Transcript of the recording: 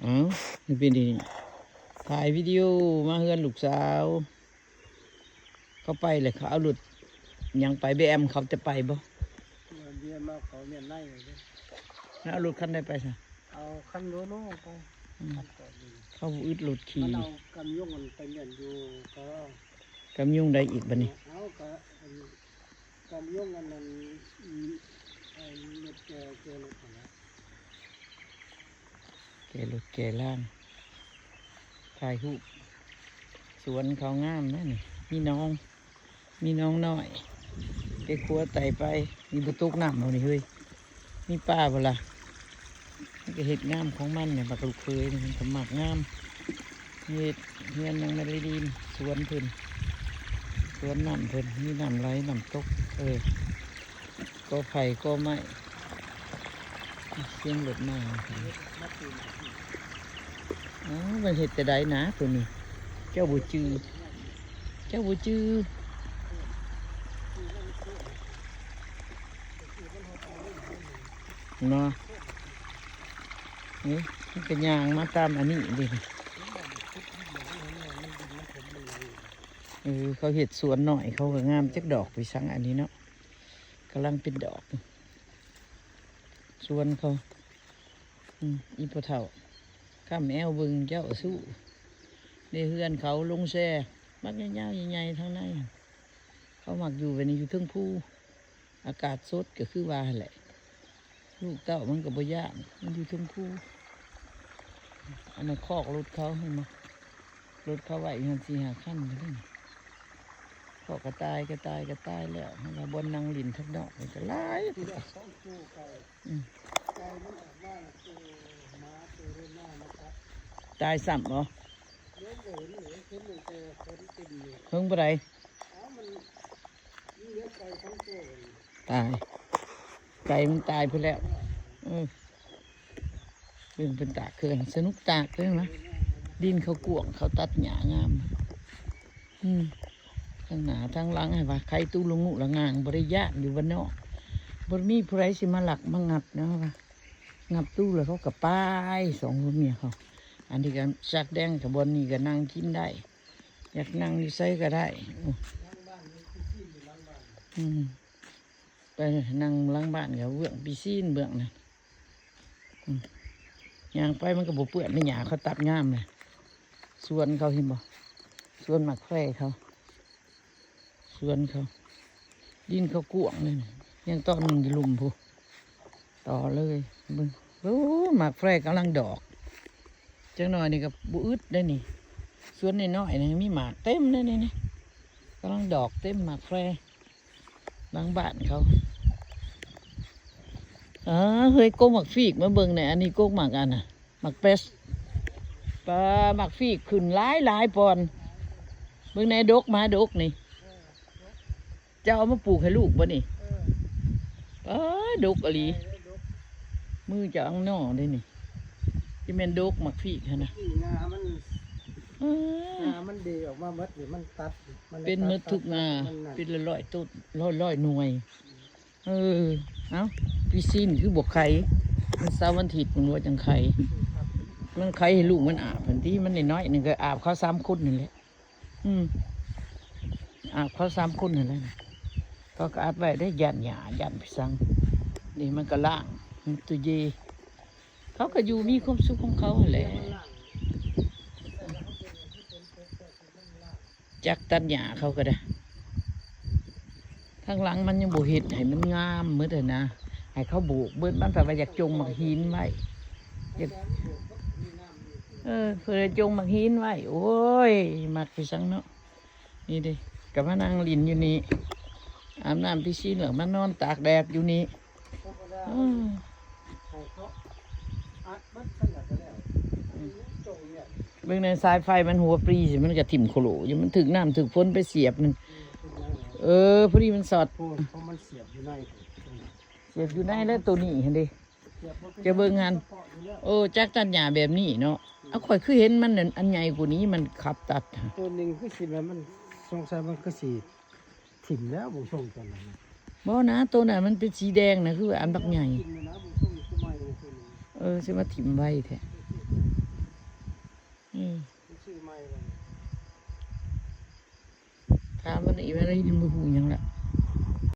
ອ້າວ ນີ້ເປັນອີ່ຫຍັງ? ຖ່າຍວິດີໂອມາເຮືອນລູກສາວ ເຂົາໄປແລ້ວ ເຂົາເອົາລົດຫຍັງໄປ? ບີເອັມ ເຂົາຈະໄປບໍ່? ເອີ ບີເອັມ ເອົາເຂົາແມ່ນໄນເດ້. ແລ້ວເອົາລົດຄັນໃດໄປຊະ? ເອົາຄັນໂລໂນໄປ. ອືມ ຄັນຈອດຢູ່ ເຂົາບໍ່ອຶດລົດຂີ່. ມັນເອົາກຳຍົງໄປແມ່ນຢູ່ ເຂົາເອົາກຳຍົງໃດອີກບັດນີ້? ເອົາກະ ກຳຍົງອັນນັ້ນ ອືມ ອັນລົດແກ່ ແກ່ລົດຫັ້ນແຫຼະ ແກ່ລົດແກ່ລາງ. ຖ່າຍຮູບສວນເຂົາງາມນະນີ້ ມີໜອງ ມີໜອງນ້ອຍ ແຕ່ຂົວໄຕ່ໄປ. ນີ້ບໍ່ຕົກນ້ຳບໍ່ນີ້ເຮີ້ຍ? ມີປາບໍ່ລະ? ມັນກໍເຮັດງາມຂອງມັນແຫຼະ ບັກລູກເຂີຍນີ້ມັນກໍມັກງາມ ເຮັດເຮືອນນາງມາລີລີນ ສວນເພິ່ນ ສວນນ້ຳເພິ່ນ ມີນ້ຳໄຫຼນ້ຳຕົກ. ເອີ ກໍໄຜ່ກໍໄມ້ ສຽງລົດມາ. ອ້າວ ມັນເຮັດແຕ່ໃດນະໂຕນີ້? ເຈົ້າບໍ່ຈື່ ເຈົ້າບໍ່ຈື່. ເນາະ ນີ້ມັນກໍຍ່າງມາຕາມອັນນີ້ເດ້. ເອີ ເຂົາເຮັດສວນນ້ອຍ ເຂົາກໍງາມຈັກດອກ ໄປສັງອັນນີ້ເນາະ ກຳລັງເປັນດອກ ສວນເຂົາ. ອືມ ອີພໍ່ເຖົ້າ ຄ້ຳແອວເບິ່ງເຈົ້າສູ້ ໃນເຮືອນເຂົາລົງແຊ ບັກຍາວໆ ໃຫຍ່ໆ ທາງໃນ ເຂົາມັກຢູ່ແບບນີ້ ຢູ່ເທິງພູ. ອາກາດສົດກໍຄືວ່າຫັ້ນແຫຼະ ລູກເຕົ້າມັນກໍບໍ່ຢ້ານ ມັນຢູ່ເທິງພູ. ອັນນັ້ນຄອກລົດເຂົາ ເຫັນບໍ່? ລົດເຂົາໄວ້ຢູ່ຫັ້ນສີ່ຫ້າຄັນພຸ້ນ. ຄອກກະຕ່າຍ ກະຕ່າຍ ກະຕ່າຍແລ້ວ ເຮົາວ່າບ່ອນນັ່ງຫຼິ້ນທາງນອກນີ້ກໍຫຼາຍ. ອືມ ຕາຍຊ້ຳບໍ່? ເຫິງບໍ່ໄດ້ ຕາຍ ໄກ່ມັນຕາຍພຸ້ນແລ້ວ. ເອີ ເບິ່ງເພິ່ນຕາກເຄື່ອງ ສະໜຸກຕາກເລີຍນະ ດິນເຂົາກວ້າງ ເຂົາຕັດຫຍ້າງາມ. ອືມ ທາງໜ້າທາງຫຼັງ ໃຫ້ວ່າໄຂຕູ້ລະງຸລະງາງ ບໍ່ໄດ້ຢ້ານຢູ່ບ້ານນອກ ບໍ່ມີຜູ້ໃດຊິມາລັກມາງັດນະ ວ່າງັດຕູ້ແລ້ວເຂົາກໍໄປ ສອງຜົວເມຍເຂົາ. ອັນນີ້ກໍສັກແດງ ກໍບ່ອນນີ້ກໍນັ່ງກິນໄດ້ ຢາກນັ່ງຢູ່ໃສກໍໄດ້. ອືມ ອືມ ໄປນັ່ງຫຼັງບ້ານກໍເບື້ອງປີຊີນເບື້ອງນັ້ນ. ອືມ ຍ່າງໄປມັນກໍບໍ່ເປື້ອນ ແມ່ນຫຍ້າເຂົາຕັດງາມເລີຍ. ສວນເຂົາເຫັນບໍ່? ສວນໝາກແຟເຂົາ ສວນເຂົາ ດິນເຂົາກວ້າງເລີຍ. ຍັງຕອນໜຶ່ງຢູ່ລຸ່ມພຸ້ນ ຕໍ່ເລີຍ. ເບິ່ງ ໂອ້ ໝາກແຟກຳລັງດອກ. ຈັກໜ້ອຍນີ້ກໍບໍ່ອຶດໄດ໋ນີ້. ສວນນ້ອຍໆນີ້ມີໝາກເຕັມເລີຍນີ້ ນີ້ ກຳລັງດອກເຕັມໝາກແຟ. ຫຼັງບ້ານເຂົາ. ເອີ ເຮີ້ຍ ກົກໝາກຟີກມາເບິ່ງແດ່. ອັນນີ້ກົກໝາກອັນນະ ໝາກເປັດ ປາ ໝາກຟີກຂຶ້ນຫຼາຍໆ ປອນ. ເບິ່ງແດ່ ດົກມາດົກນີ້. ເຈົ້າເອົາມາປູກໃຫ້ລູກບໍ່ນີ້? ເອີ ປາ ດົກອີ່ຫຼີ. ມືເຈົ້າອັງໜໍ່ເດ້ນີ້. ຊິແມ່ນດົກໝາກຟີກຫັ້ນນະ. ງາມັນ ເອີ ງາມັນເດອອກມາໝົດນີ້ ມັນຕັດ ມັນເປັນໝົດທຸກງາ ມັນນັ້ນ ເປັນຮ້ອຍໆ ຕົ້ນ ຮ້ອຍໆ ໜ່ວຍ. ເອີ ເອົ້າ ປີຊີນຄືບໍ່ໄຂ? ມັນເສົາວັນທິດມັນວ່າຈັ່ງໄຂ. ມັນໄຂໃຫ້ລູກມັນອາບຫັ້ນຕິ ມັນນ້ອຍໆ ໜຶ່ງກໍອາບເຂົາສາມຄົນນັ້ນແຫຼະ. ອືມ ອາບເຂົາສາມຄົນຫັ້ນແຫຼະ. ເຂົາກໍອັດໄວ້ໄດ້ ຢ້ານຫຍ້າ ຢ້ານໄປສັງ. ນີ້ມັນກໍລ້າງ ມັນຕູ້ເຢັນ. ເຂົາກໍຢູ່ມີຄວາມສຸກຂອງເຂົາຫັ້ນແຫຼະ. ຈັກຕັດຫຍ້າເຂົາກໍໄດ້ ທາງຫຼັງມັນຍັງບໍ່ເຮັດໃຫ້ມັນງາມໝົດຫັ້ນນະ ໃຫ້ເຂົາໂບກເບິດ. ມັນແປວ່າຢາກຈົ່ງໝາກຫີນໄວ້ ຢາກ ເອີ ເພິ່ນຈົ່ງໝາກຫີນໄວ້. ໂອ້ຍ ມັກຄືສັງເນາະ. ນີ້ເດ້ ກໍມານັ່ງຫຼິ້ນຢູ່ນີ້ ອາບນ້ຳປີຊີນ ແລ້ວມານອນຕາກແດດຢູ່ນີ້. ເອີ ໃຫ້ເຂົາອັດເບິດຊັ້ນລະກໍແລ້ວ. ອືມ ເບິ່ງໃນສາຍໄຟມັນຫົວປລີຊິ ມັນກໍຖິ້ມໂຄໂລຢູ່ ມັນຖືກນ້ຳຖືກຝົນໄປສຽບນັ້ນ. ເອີ ພໍດີມັນຊັອດ ເພາະມັນສຽບຢູ່ໃນ ສຽບຢູ່ໃນແລ້ວ. ໂຕນີ້ຫັ້ນເດ້ ຈະເບິ່ງຫັ້ນ. ໂອ້ ຈັກຕັດຫຍ້າແບບນີ້ເນາະ. ອືມ ເອົາ ຂ້ອຍຄືເຫັນມັນອັນໃຫຍ່ກວ່ານີ້ ມັນຂັບຕັດ. ໂຕໜຶ່ງຄືຊິແມ່ນ ມັນສົງໄສມັນຄືຊິ ຖິ້ມແລ້ວ ບໍ່ສົ່ງຕອນນັ້ນນະ. ບໍ່ນະ ໂຕນັ້ນມັນເປັນສີແດງນະ ຄືວ່າອັນບັກໃຫຍ່. ເອີ ຊິມາຖິ້ມໄວແທ້. ອືມ ມັນຊື້ໃໝ່ແລ້ວນີ້ ຖາມມັນອີກວ່າໄດ້ຍິນບໍ່ຮູ້ຫຍັງລະ.